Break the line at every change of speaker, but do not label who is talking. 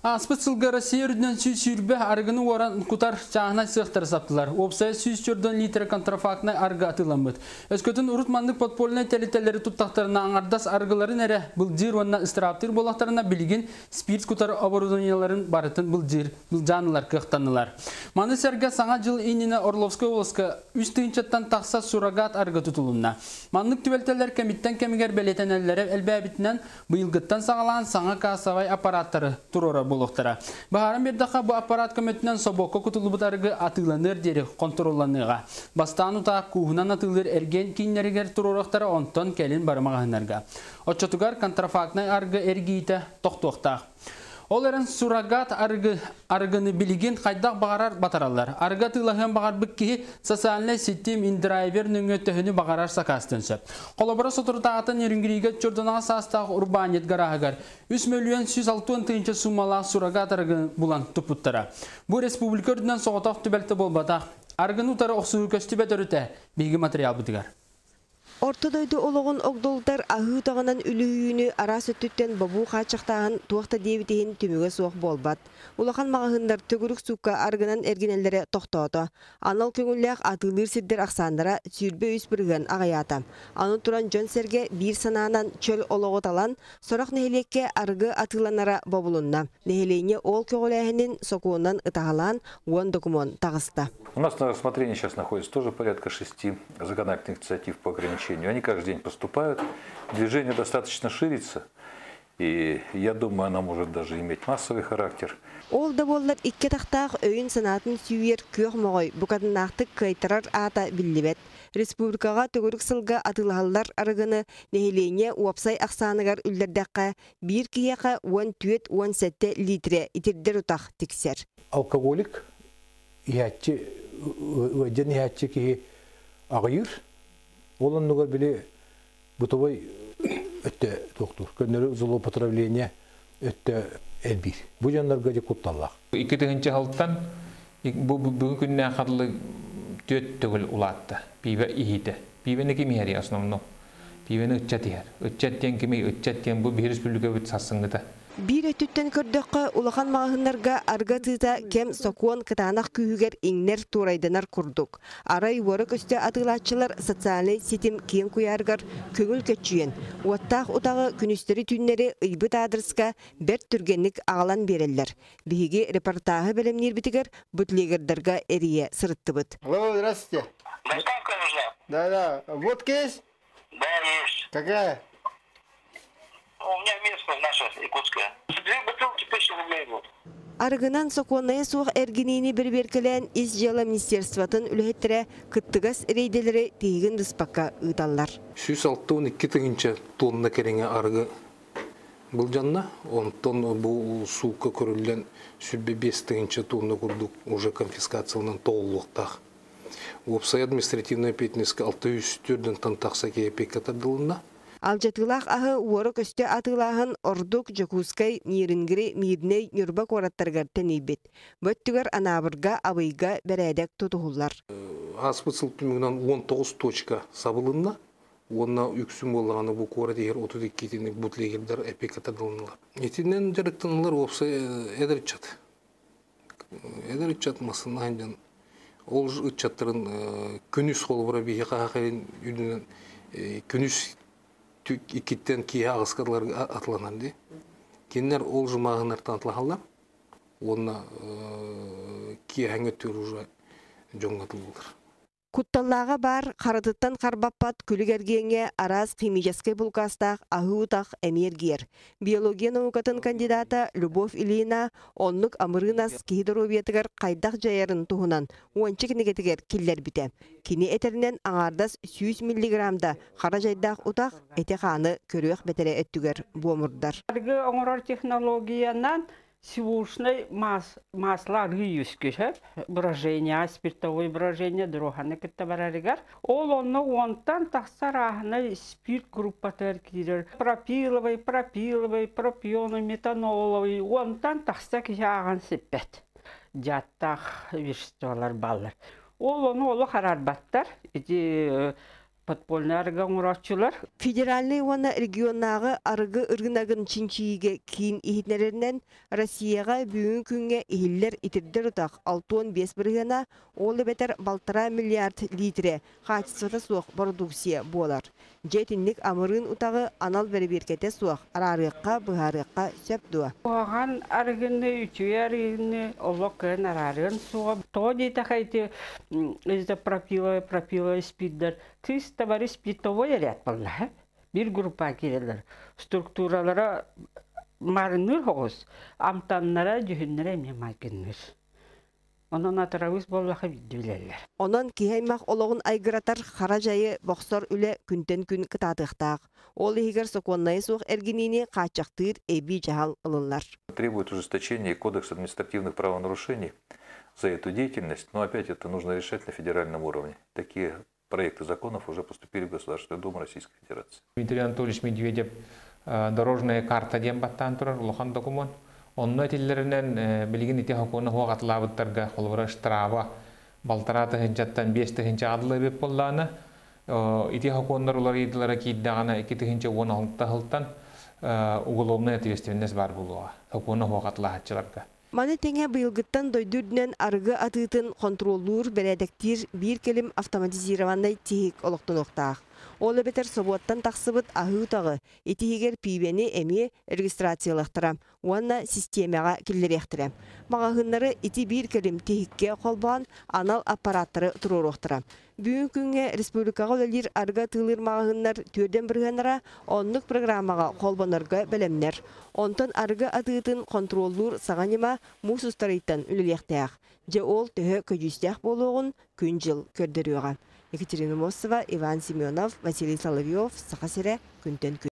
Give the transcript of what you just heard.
Ааспыт сылга Россия үрдүнэн 120 арыгыны уоран кутар чааһынай сыахтары саптылар. Уопсайа 104 литр контрафактнай арыгы атыыламмыт. Өскөтүн урут маннык подпольнай тэрилтэлэри туттахтарына аҥардас арыгыларын эрэ былдьыыр уонна ыстырааптыыр буоллахтарына, билигин спирт кутар оборудованиеларын барытын былдьыыр былдьаан ылар кыахтаннылар. Маны сэргэ саҥа дьыл иннинэ Орловскай уоласка 3 тыһыынчаттан тахса суррогат арыгы тутулунна. Маннык түбэлтэлэр кэмиттэн кэмигэр бэлиэтэнэллэрэ элбээбитинэн, быйылгыттан саҕалаан саҥа кассовай аппараттары туруорар буолуохтара. Быһааран биэрдэххэ, бу аппарат көмөтүнэн собуокка кутуллубут арыгы атыыланыар диэри хонтуруолланыаҕа. Бастаан утаа кууһунан атыылыыр эргиэн кииннэригэр туруоруохтара, онтон кэлин бары маҕаһыыннарга. Оччотугар контрафактнай арыгы эргиитэ тохтуохтаах. Ол эрэн суррогат арыгыны билигин хайдах баҕарар батараллар. Арыгы атыылаһыан баҕарбыт киһи социальнай ситим, индрайвер нөҥүө төһөнү баҕарар сакаастыан сөп. Холобура, соторутааҕыта Нерюнгригэ 48 саастаах урбаанньыт гарааһыгар 3 мөлүйүөн 160 тыһыынча суумалаах суррогат арыгыны булан туппуттара. Бу республика үрдүнэн соҕотох түбэлтэ буолбатах. Арыгыны утары охсуһуу көстүбэт өрүтэ биһиги материалбытыгар.
Орто дойду олоҕун огдолутар аһыы утаҕынан үлүһүйүүнү араас өттүттэн бобуу, хааччахтааһын туох да диэбит иһин түмүгэ суох буолбат. Улахан маҕаһыыннар төгүрүк суукка арыгынан эргинэллэрэ тохтоото. Анал көҥүллээх атыылыыр сирдэр ахсааннара 23% аҕыйаата. Аны туран дьон-сэргэ биир санаанан чөл олоҕу талан, сорох нэһилиэккэ арыгы атыыланара бобулунна. Нэһилиэнньэ ол көҕүлээһинин сокуонунан ытаһалаан 10 докумуон таҕыста.
У нас на рассмотрении сейчас находится тоже порядка шести законодательных инициатив по ограничению. Они каждый день поступают. Движение достаточно ширится. И я думаю, она может даже иметь массовый характер.
Ол да буоллар икки атахтаах өйүн санаатын сүүйэр күөх моҕой букатыннаахтык кыайтарар аата биллибэт. Республикаҕа төгүрүк сылга атыылаһаллар арыгыны нэһилиэнньэ уопсай ахсааныгар үллэрдэххэ, биир киһиэхэ 14-17 литрэ итирдэр утах тиксэр.
Алкоголик иһээччи, ыалдьан иһээччи киһи аҕыйыыр. Ол оннугар били бытовой өттө туохтуур. Көннөрү злоупотребление өттө элбиир. Бу дьоннорго дьэ кутталлаах.
2000 сылтан бу бүгүн күннээн хатылы түөрт төгүл улаатта. Пиибэ иһиитэ. Пиибэни ким иһэр основном? Пиибэни ыччат иһэр. Ыччат диэн кимий? Ыччат диэн бу биһиги республикабыт сарсыҥҥыта.
Биир өттүттэн көрдөххө, улахан маҕаһыыннарга арыгы атыыта кэм сокуон кытаанах күүһүгэр иҥнэр туорайданар курдук. Арай уора көстө атыылааччылар социальнай ситим киэҥ куйаарыгар көҥүл көччүйэн, уоттаах утаҕы күнүстэри-түүннэри ыйбыт аадырыска бэрт түргэнник аҕалан биэрэллэр. Биһиги репортааһы бэлэмниирбитигэр бутлегердарга эрийэ сырыттыбыт.
Алло, здравствуйте.
Доставка нужна?
Да-да. Водка есть?
Да, есть.
Какая?
У меня местная наша, якутская. Две бутылки 1000 рублей будет.
Арыгынан сокуоннайа суох эргиниини бэрэбиэркэлээн ис дьыала министерствотын үлэһиттэрэ кыттыгас рейдэлэри тиһигин быспакка ыыталлар.
162 тыһыынча тонна кэриҥэ арыгы былдьанна, онтон бу суукка көрүллэн 125 тыһыынча тонна курдук уже конфискацияланан тоҕуллуохтаах. Уопсай административнай эппиэтинэскэ 604 тан тахса киһи эппиэккэ тардылынна.
Алдьатыылаах аһы уора көстө атыылааһын ордук Дьокуускай, Нерюнгри, Миирнэй, Ньурба куораттарыгар тэнийбит. Бөттүгэр Анаабырга, Абыйга бэрээдэк тутуһуллар.
Ааспыт сыл түмүгүнэн 19 точка сабылынна. Уонна үксүн буоллаҕына бу куорат иһигэр 32 бутлегердер эппиэккэ тардылыннылар. Итинэн дьарыктаналар уопсай эдэр ыччат. Эдэр ыччат массыына дьон ол ыччаттарын күнүс холобура биһи хаһахайын үрдүнэн күнүс 2-ттэн киэһэ 8-ка атыланар дии. Кинилэр ол жумааһыннартан атылаһаллар. Уонна киэһэҥҥэ өттүгэр уже дьоҥҥо атыллылар.
Кутталлааҕа баар, харатыттан харбаппат күлүк эргиэҥҥэ араас химическэй булкаастаах аһыы утах эмиэ эргийэр. Биология наукатын кандидата Любовь Ильина оннук амырыын ас киһи доруобуйатыгар хайдах дьайарын туһунан уонча кинигэтигэр киллэрбитэ. Кини этэринэн, аҥаардас 100 миллиграмм да хара дьайдаах утах эти-хааны көрүөх бэтэрээ өттүгэр буомурдар.
Арыгы оҥорор технологиянан сивушный масло арыы үөскүүр, брожение, спиртовой брожение дроһаны кытта барарыгар. Ол онно 10-тан тахса арааһынай спирт группатыгар киирэр. Пропиловый, пропиловый, пропионовый, метаноловый, 10-тан тахса киһи ааҕан сиппэт. Дьааттаах веществолар бааллар. Ол ону олох араарбаттар. Ити Подпольный арыгы оҥорооччулар.
Федеральнай уонна регионнааҕы арыгы ырыынагын чинчийиигэ киин иһитиннэрэринэн, Россияҕа бүгүҥҥү күҥҥэ иһиллэр итирдэр утах 65 бырыһыана, ол эбэтэр балтараа миллиард лиитирэ хаачыстыбата суох бородууксуйа буолар. Дьэ итинник амырыын утаҕы анал бэрэбиэркэтэ суох араарыахха, быһаарыахха сөп дуо?
Куһаҕан арыгыны, үчүгэй арыгыны олох кыайан араарыан суоҕа. Тоҕо диэтэхэ ити изопропиловый, пропиловый спирдэр чисто бары спиртовой эрээт буолла. Биир группа киирэллэр. Структуралара маарынныыр соҕус, амтаннара, дьүһүннэрэ эмиэ майгынныыр. Онон атырабыыс буоллаха биирдэ билэллэр.
Онон киһи аймах олоҕун айгыратар хара дьайы бохсор үлэ күнтэн күн кытаатыахтаах. Ол иһигэр сокуоннайа суох эргиниини хааччахтыыр эбии дьаһал ылыллар.
Требует ужесточения Кодекс административных правонарушений за эту деятельность, но опять это нужно решать на федеральном уровне. Такие проекты законов уже поступили в Государственную Думу Российской Федерации.
Дмитрий Анатольевич Медведев дорожная карта диэн баттаан турар улахан документ. Онно этиллэринэн билигин ити сокуону суох атыылаабыттарга холобура штраба балтараа тыһыынчаттан 5 тыһыынча адылы эбит буоллаҕына, ити сокуоннар уларыйдылара киирдэҕинэ 2016 сылтан уголовная ответственность баар буолуоҕа сокуону суох атыылаһааччыларга.
Маны тэҥэ быйылгыттан дойду үрдүнэн арыгы атыытын хонтуруоллуур, бэрээдэктиир биир кэлим автоматизированнай тиһик олохтонуохтаах. Ол эбэтэр собуоттан тахсыбыт аһыы утаҕы, итиһигэр пиибэни эмиэ регистрациялыахтара уонна систиэмэҕэ киллэриэхтэрэ. Маҕаһыыннары ити биир кэлим тиһиккэ холбоон анал аппараттары туруоруохтара. Бүгүн күҥҥэ республикаҕа үлэлиир арыгы атыылыыр маҕаһыыннар 40%-нара оннук программаҕа холбонорго бэлэмнэр. Онтон арыгы атыытын хонтуруоллуур саҥа ньыма муус устар ыйтан үлэлиэхтээх. Дьэ ол төһө көдьүүстээх буолуоҕун күн-дьыл көрдөрүөҕэ. Екатерина Мосова, Иван Семенов, Василий Соловьев, Саха сирэ, күнтэн күн.